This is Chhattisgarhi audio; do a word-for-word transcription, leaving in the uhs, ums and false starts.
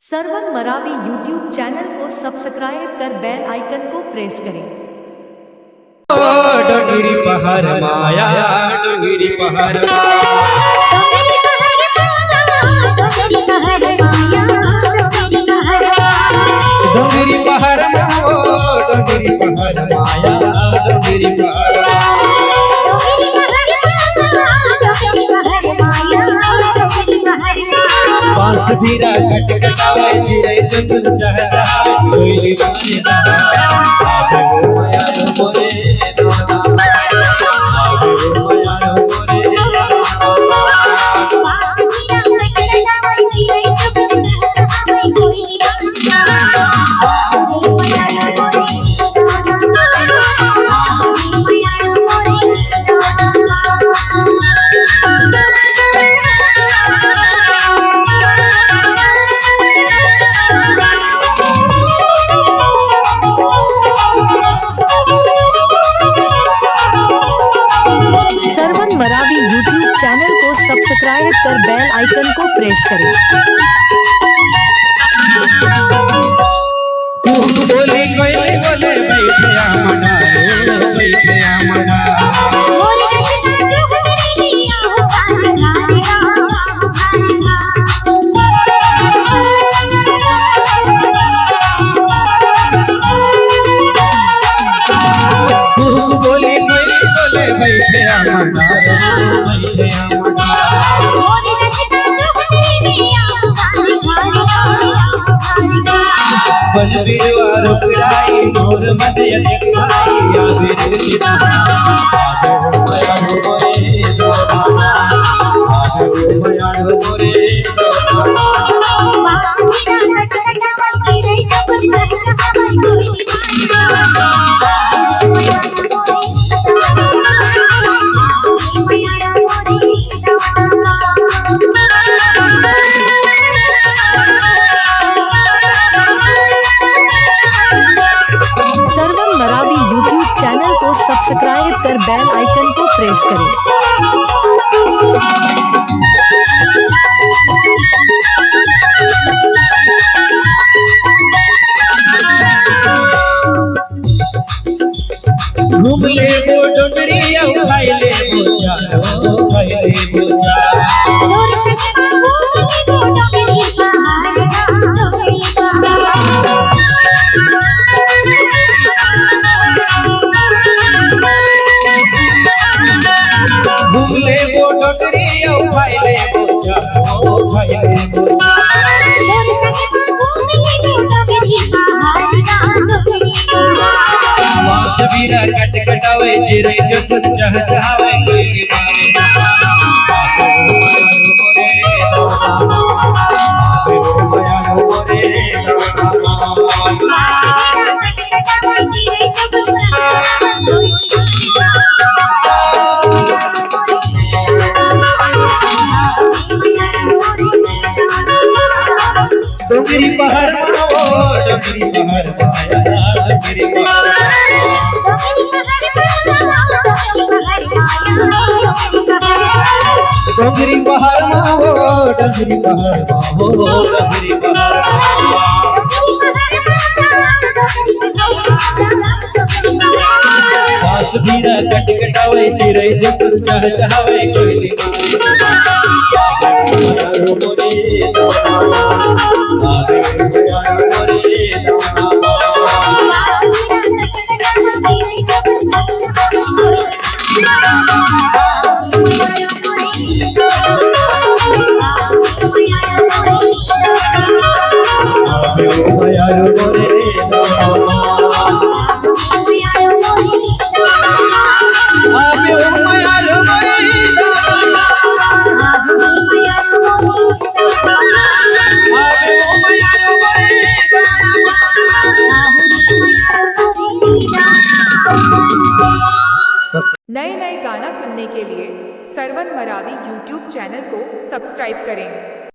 सरवन मरावी YouTube चैनल को सब्सक्राइब कर बेल आइकन को प्रेस करें। डोंगरी पहाड़ माया, डोंगरी पहाड़। डोंगरी पहाड़ माया, डोंगरी पहाड़। डोंगरी पहाड़ माया, डोंगरी पहाड़ माया, डोंगरी पहाड़। बांस बीरा कटकटावे, चिरई चुनचुन चहचहावे, कोई दीवानी बहावे। आवे हो मयारो मोरे दादा, आवे हो मयारो मोरे दादा। सरवन मरावी YouTube चैनल को सब्सक्राइब कर बेल आइकन को प्रेस करें। बोले कोई बोले बैठे आमना रे, बैठे आमना। बोले कोई बोले बैठे आमना रे, बैठे आमना। बन बिरवा रुकराई मोर मदय देखाई, आवे रे। सरवन मरावी YouTube चैनल को सब्सक्राइब कर बेल आइकन को प्रेस करें। घूम लेबो डोंगरी अउ खाई लेबो चारो, खाई लेबो चारो। घूम लेबो डोंगरी अउ खाई लेबो चारो, खाई लेबो चारो। बांस बीरा कटकटावे, चिरई चुनचुन चहचहावे, कोई दीवानी बहावे। डोंगरी पहाड़ मा ओ, डोंगरी पहाड़ मा, डोंगरी पहाड़। डोंगरी पहाड़ मा ओ, डोंगरी पहाड़ मा ओ, डोंगरी पहाड़। बांस बीरा कटकटावे, चिरई चुनचुन चहचहावे, कोई नए नए गाना सुनने के लिए सरवन मरावी YouTube चैनल को सब्सक्राइब करें।